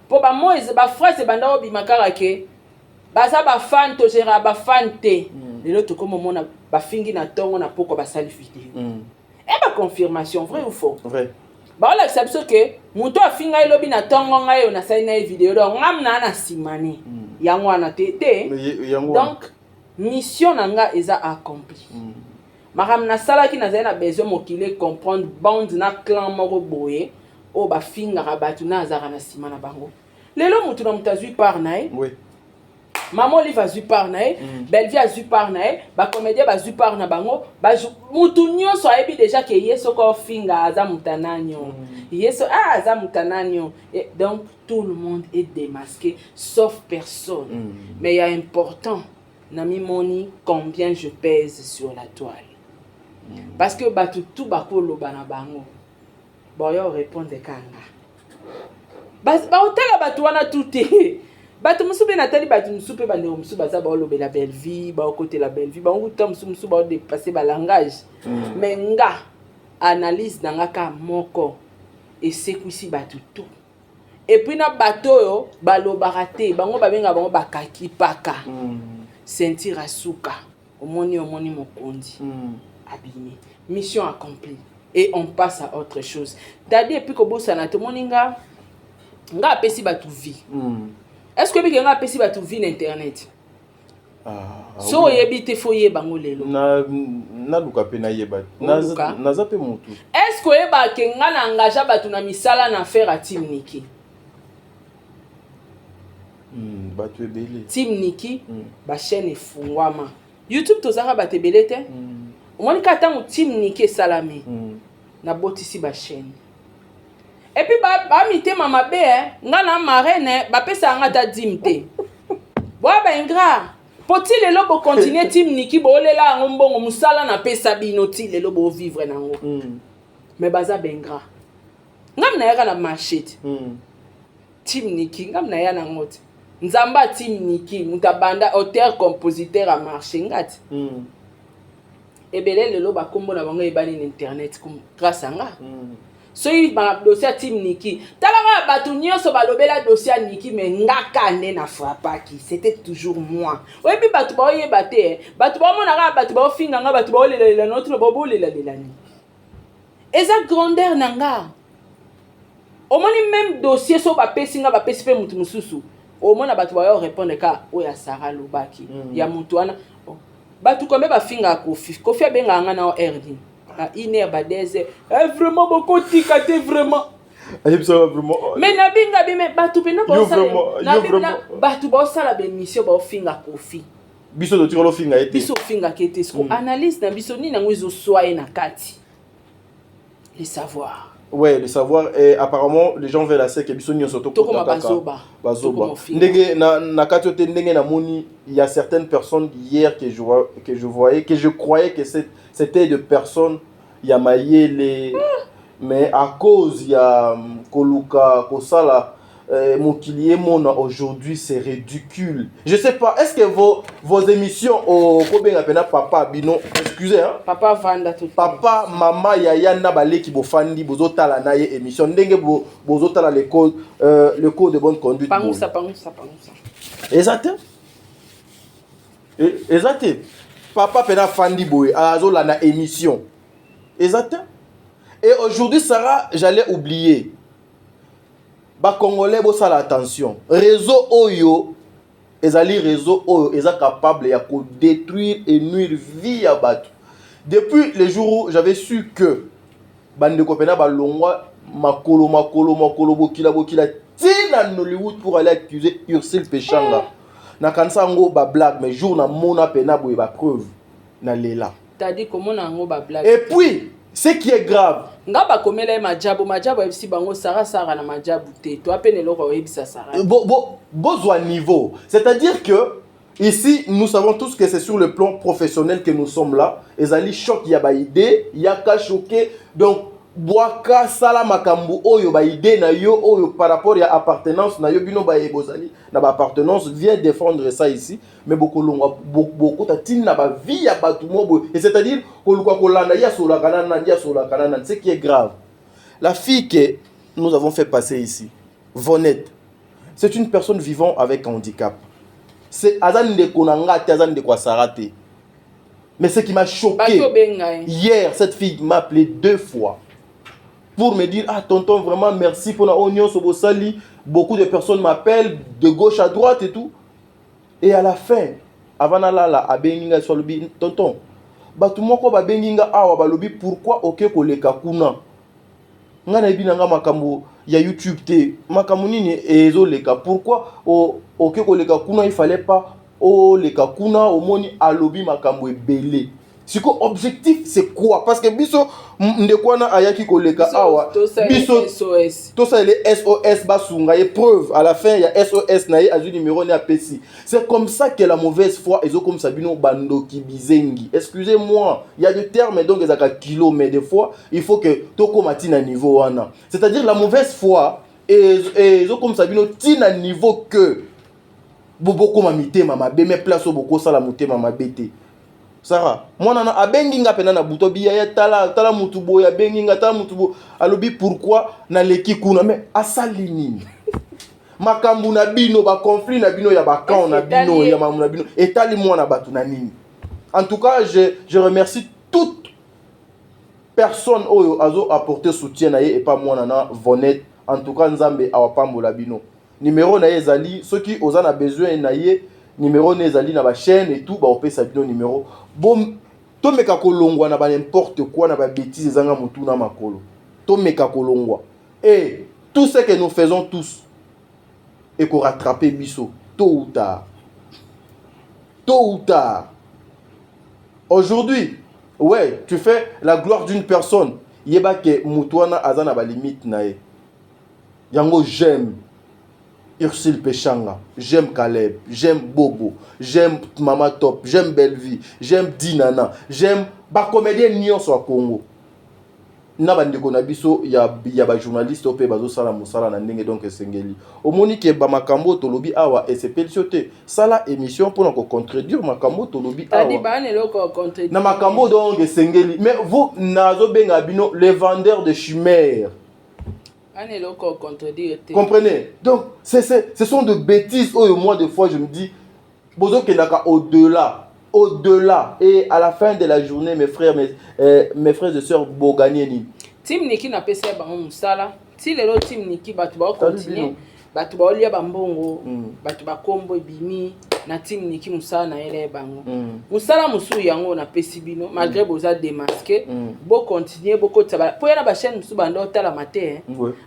Po ba mots ba phrase banda obima kaka ke baza ba fan to gera ba fan te. Lelo tokoma mona ba fingi na tongo na poko basali vidéo. E ba confirmation vrai ou faux? Vrai. Ba olakisa biso ke moto afinga elobi na tongo ngai oyo nasali na ye vidéo donc ngam na na simane. Yango wana te te. Donc mission na nga eza accomplie. Makambo nasalaki nazali na besoin mokili comprendre bande na clan moko boye oyo bafingaka bato na azalaka na nsima na bango. Lelo motu na moto azwi part na ye. Oui. Maman Olive azwi part na ye, Bellevue azwi part na ye, ba comédien bazwi part na bango, mutu nyonso ayebi déjà ke ye soko ofinga aza mutu anani o. Ye so ah aza mutu anani o. Et donc tout le monde est démasqué sauf personne. Mais il y a important na mimoni combien je pèse sur la toile. Parce que batu tout bakoloba na bango. Bon yo répondre kanga. Ba otala batu wana tout te. Bato mosusu mpe natali bato mosusu mpe bandeko mosusu baza baolobela Bellevue, baokotela Bellevue, bango kuta mosusu mosusu baodepasse balangage. Mais nga analyse na nga ka moko esekwisi bato tout. Et puis na bato oyo balobaka te, bango babengaka bango bakaki paka. Ceinture asuka, omoni omoni mokonzi. Abîmé. Mission accomplie. Et on passe à autre chose. Tadi et puis kobosana tomoni nga nga apesi bato vie. Est-ce que oyebi ke nga apesi bato vie na internet? So oyebi te fo oyeba ngo lelo. Naluka mpe nayeba. Oluka. Naza mpe motu. Est-ce que oyeba ke nga na engagea bato na misala na affaire ya Team Niki? Bato ebele. Team Niki, ba chaîne efungwama. YouTube tozalaka bato ebele te. Omoni kaka ntango Team Niki esalami, nabotisi ba chaîne. Et puis ba mitema mabe nga na marraine bapesaka nga ata dime te. Boya ba ingrat. Po ti lelo bo continuer Team Niki bolela yango mbongo musala na pesa bino ti lelo bo vivre nango. Mais baza ba ingrat. Ngam na yaka na marché ti. Team Niki ngam na ya nango ti. Nzamba Team Niki muta banda auteur compositeur a marché ngati. Ebele lelo ba kombo na bango ebani na internet grâce à nga. Soki ba dossier ya Team Niki, talaka bato nyonso balobela dossier ya Niki mais ngaka nde na frappaki, c'était toujours moi. Oyebi bato baoyeba te, bato baomonaka bato baofinga nga, bato baolelalela na otuna baolelalela ni. Eza grandeur na nga. Omoni même dossier so bapesi nga bapesi pe mutu mosusu. Omona bato bayo répondre ka oyo ya Sarah lobaki. Ya mutu wana. Bato kombe bafinga Kofi. Kofi abenga nga na RD. Ba une heure ba deux heures. Eh vraiment beaucoup tika te vraiment. Ayebisaka vraiment. Mais nabinga bi, mais bato mpena Yo baosala vraiment, yo nabi vraiment. Bato baosala baémission, baofinga Kofi. Biso totikala ofinga ye te. Biso ofingaka ete siko analyse na biso nini yango ezoswa ye na kati, le savoir. Ouais, le savoir. Et apparemment les gens veulent assez que biso nyonso Tokoma tokota kaka bazoba. Bazoba. Tokoma ofinga. Ndenge na kati oyo te, ndenge namoni, il y a certaines personnes hier que je voyais, que je croyais que c'était de personnes ya mayele, mais à cause ya koluka kosala mokili emona, aujourd'hui c'est ridicule. Je sais pas, est-ce que vos émissions okobenga mpena papa bino, excusez, hein? Papa vanda to. Papa, mama, yaya na baleki, bofandi, bozotala na ye émission ndenge bozotala le code de bonne conduite. Pangusa, pangusa, pangusa. Eza te. Eza te. Papa mpena afandi boye, azolanda émission, eza te. Et aujourd'hui, Sarah, j'allais oublier, Bacongolais, bosala attention. Réseau oyo ezali réseau oyo eza capable ya kodétruire et nuire vie ya bato. Depuis le jour où j'avais su que bandeko mpena balongwa makolo, makolo, makolo, bokila, bokila ntina Nollywood pour aller accuser Ursule Peshanga, nakanisa yango bablague, mais jour namona mpena boye bapreuve, nalela. Tadi komona yango bablague. Et puis ce qui est grave, Nga bakomela ye majabu, majabu ayebisi bango Sara, Sara na majabu te, to apene eloko oyebisa Sara. Bozwa niveau, c'est-à-dire que ici nous savons tous que c'est sur le plan professionnel que nous sommes là. Ezali choc ya baidée, yaka choqué. Donc bwaka, sala makambo oyo baidée na yo oyo par rapport ya appartenance na yo. Bino baye bozali na baappartenance, viens défendre ça ici, mais bokolongwa, bokota ntina na bavie ya bato mo boye, et c'est-à-dire koluka kolanda ye asolaka na nani, ye asolaka na nani. Ce qui est grave, la fille que nous avons fait passer ici, Vonette, c'est une personne vivant avec handicap. C'est aza ndeko na nga te, aza ndeko ya Sara te, mais ce qui m'a choqué Bato obenga ye. Hier, cette fille m'a appelé deux fois pour me dire: «Ah tonton, vraiment merci pour la nyonso bosali. Beaucoup de personnes m'appellent de gauche à droite et tout.» Et à la fin, avant nalala, abengi nga so, alobi: «Tonton, bato moko babengi nga awa, balobi pourquoi oke koleka kuna. Nga nayebi na nga makambo ya YouTube te, makambo nini ezoleka, pourquoi oke koleka kuna? Il fallait pas oleka kuna.» Omoni, alobi makambo ebele. Siko objectif c'est quoi? Parce que biso ndeko wana ayaki koleka awa, biso SOS. Tosaleli SOS, basunga ye. Preuve, à la fin ya SOS na ye, azwi numéro ne, apesi. C'est comme ça que la mauvaise foi ezokomisa bino bandoki, bizengi. Excusez-moi, il y a des termes donc ezalaka kilo, mais des fois il faut que tokóma ntina niveau wana, c'est-à-dire la mauvaise foi ezokomisa bino ntina niveau que bokóma mitema mabe. Mais place oyo bokosala motema mabe te. Sara, mwana na abengi nga mpena na butu, abi: «Ya tala, tala mutu boye abengi nga, tala mutu boye alobi pourquoi naleki kuna.» Mais asali nini? Makambo na bino, baconflit na bino ya bacamp na bino, ya makambo na bino, etali mwana bato na nini? En tout cas, je remercie toute personne oyo azo apporter soutien na ye epa mwana na Vonette. En tout cas, Nzambe awapambola bino. Numéro na ye ezali, soki oza na besoin na ye, numéro ne ezali na bachaîne et tout, baopesa bino numéro. Bo tomeka kolongwa na ba n'importe quoi, na babêtise ezanga motu na makolo. Tomeka kolongwa. Et tout ce que nous faisons tous ekorattrape biso tôt ou tard, tôt ou tard. Aujourd'hui, ouais, tu fais la gloire d'une personne, yeba ke motu wana aza na balimite na ye. Yango j'aime Ursule Peshanga, j'aime Caleb, j'aime Bobo, j'aime Mama Top, j'aime Bellevie, j'aime Dinana, j'aime bacomédien nyonso ya Congo na bandeko na biso ya bajournaliste oyo mpe bazosala mosala na ndenge. Donc esengeli omoni ke bamakambo oyo tolobi awa esepelisi yo te, sala émission mpona kocontredire makambo oyo tolobi Tadi awa. Bana eloko ya contredire. Na makambo, donc esengeli. Mais vous, nazobenga bino les vendeurs de chimères. Bana eloko ya contredire te. Comprenez? Donc ce sont de bêtises oyo moi des fois je me dis bozokendaka au-delà, au-delà, et à la fin de la journée, mes frères et sœurs, bogagner nini? Team Niki, napesa ya bango mosala ti lelo. Team Niki, bato baocontinue. Bino. Bato baolia bambongo, bato bakombo ebimi na team Niki. Mosala na yele bango, mosala mosusu yango napesi bino, malgré boza démasqué, bocontinue bokotisa mpo ya na bachaîne mosusu banda otalama te, hein.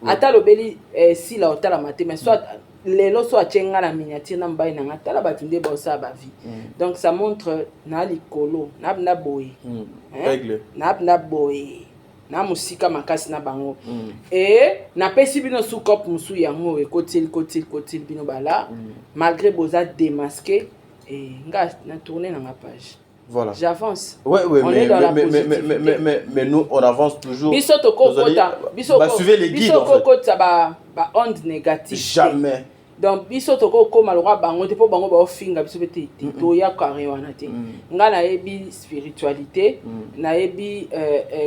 Ata alobeli sila otalama te, mais soit lelo so atie nga na miniature na mobali na nga, tala bato nde baosala bavie. Donc ça montre na likolo na boye, hein? Aigle. Na boye na mosika makasi na bango. E napesi bino sous-cope mosusu yango ekotili kotili kotili bino bala, malgré boza démasqué, e nga na tourné na nga page. J'avance. Ouais, On mais, est dans la mais, mais, mais, mais, positivité. mais nous, on avance toujours. Biso tokokota, biso Bah, suivez les guides, biso en fait. kokota ba onde négative te. Jamais. Donc biso tokokóma lokwa bango te, mpo bango baofinga biso mpe te te, toya carré wana te. Nga nayebi spiritualité, nayebi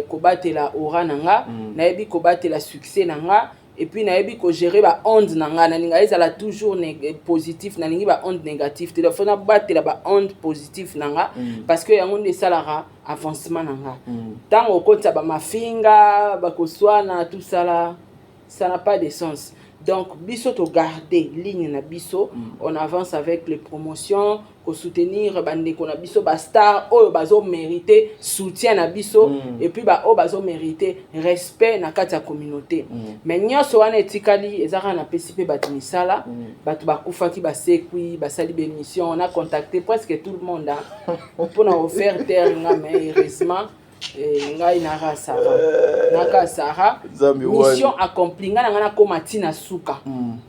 kobatela aura na nga, nayebi kobatela succès na nga, et puis nayebi kogérer baonde na nga. Nalinga ezala toujours positif, nalingi baonde négatif te. Donc faut nabatela baonde positif na nga, parce que yango nde esalaka avancement na nga. Ntango okotisa bamafinga, bakoswana, tout ça là, ça n'a pas de sens. Donc biso togarde ligne na biso, on avance avec les promotions, kosoutenir bandeko na biso bastar oyo bazomérite soutien na biso, et puis baoyo bazomérite respect na kati ya communauté. Mais nyonso wana etikali eza kaka napesi mpe bato misala. Bato bakufaki basekwi, basali bémission. On a contacté presque tout le monde, hein, mpona kofaire taire nga, mais heureusement ngai naka Sara, naka Sara. Nzambe. Mission accomplie. Ngai na ngai nakóma ntina suka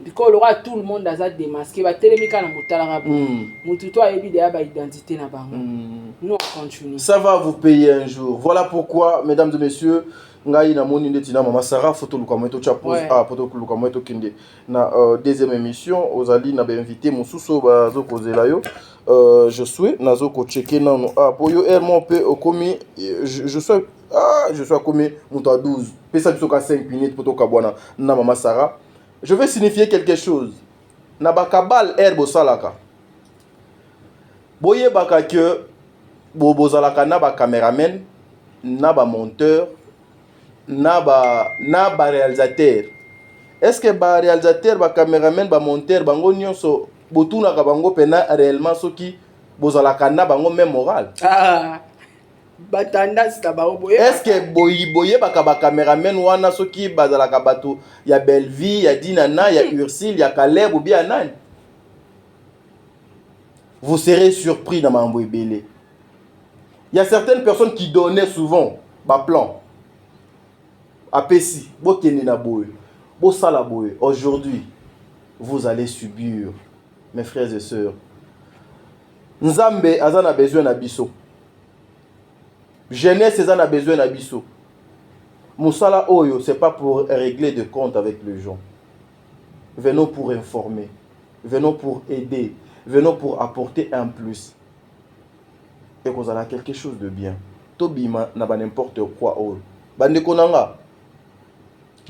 biko lokola tout le monde aza démasqué, batelemi kaka na motalaka boye, motu to ayebi deya baidentité na bango. Nous, on continue. Ça va vous payer un jour. Voilà pourquoi, mesdames et messieurs, ngai namoni ndeti na mama Sarah, faut toluka moye totya pause. Ah, po toluka moye tokende na deuxième émission. Ozali na bainvité mosusu oyo bazokozela yo. Je suis nazokocheke nano, ah, po yo aire mo mpe okomi, je suis, ah, je suis akomi moto ya 12. Pesa biso ka 5 minutes po tokabwana na mama Sarah. Je vais signifier quelque chose na bakabale aire bosalaka. Boyebaka ke bozalaka na bacameraman, na bamonteur, na baréalisateur. Est ce que baréalisateur, bacameraman, bamonteur, bango nyonso botunaka bango mpena réellement soki bozalaka na bango même moral? Ah, batendance na bango boye. Est ce que boyebaka bacameraman wana soki bazalaka bato ya Bellevie, ya Dinana, ya Ursile, ya Caleb ou bien ya nani? Vous serez surpris na makambo ebele. Il y a certaines personnes qui donnaient souvent baplan, apesi bokende na boye, bosala boye. Aujourd'hui, vous allez subir, mes frères et sœurs. Nzambe aza na besoin na biso, jeunesse eza na besoin na biso. Mosala oyo, c'est pas pour régler de compte avec les gens. Venons pour informer, venons pour aider, venons pour apporter un plus. Ekozala quelque chose de bien. Tobima na ba n'importe quoi oyo. Bandeko na nga,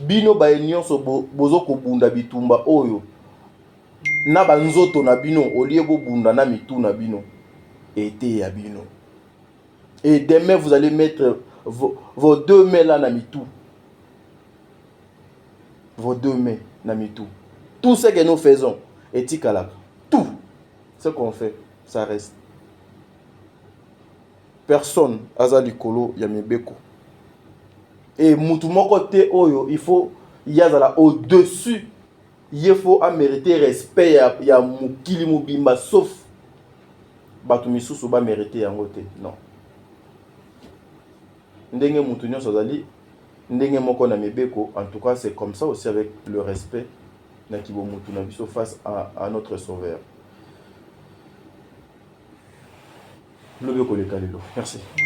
bino baye nyonso bozokobunda bitumba oyo na banzoto na bino, olie bobunda na mitu na bino, ete ya bino. Et demain, vous allez mettre vos deux mains là na mitu, vos deux mains na mitu. Tout ce que nous faisons etikalaka. Tout ce qu'on fait, ça reste. Personne aza likolo ya mibeko e mutu moko te oyo il faut ye azala au-dessus, ye faut amérite respect ya mokili mobimba, sauf bato misusu bamérite yango te. Non, ndenge mutu nyonso azali ndenge moko na mibeko. En tout cas, c'est comme ça aussi avec le respect na kibomutu na biso face à notre sauveur. Lobi koleka lelo. Merci.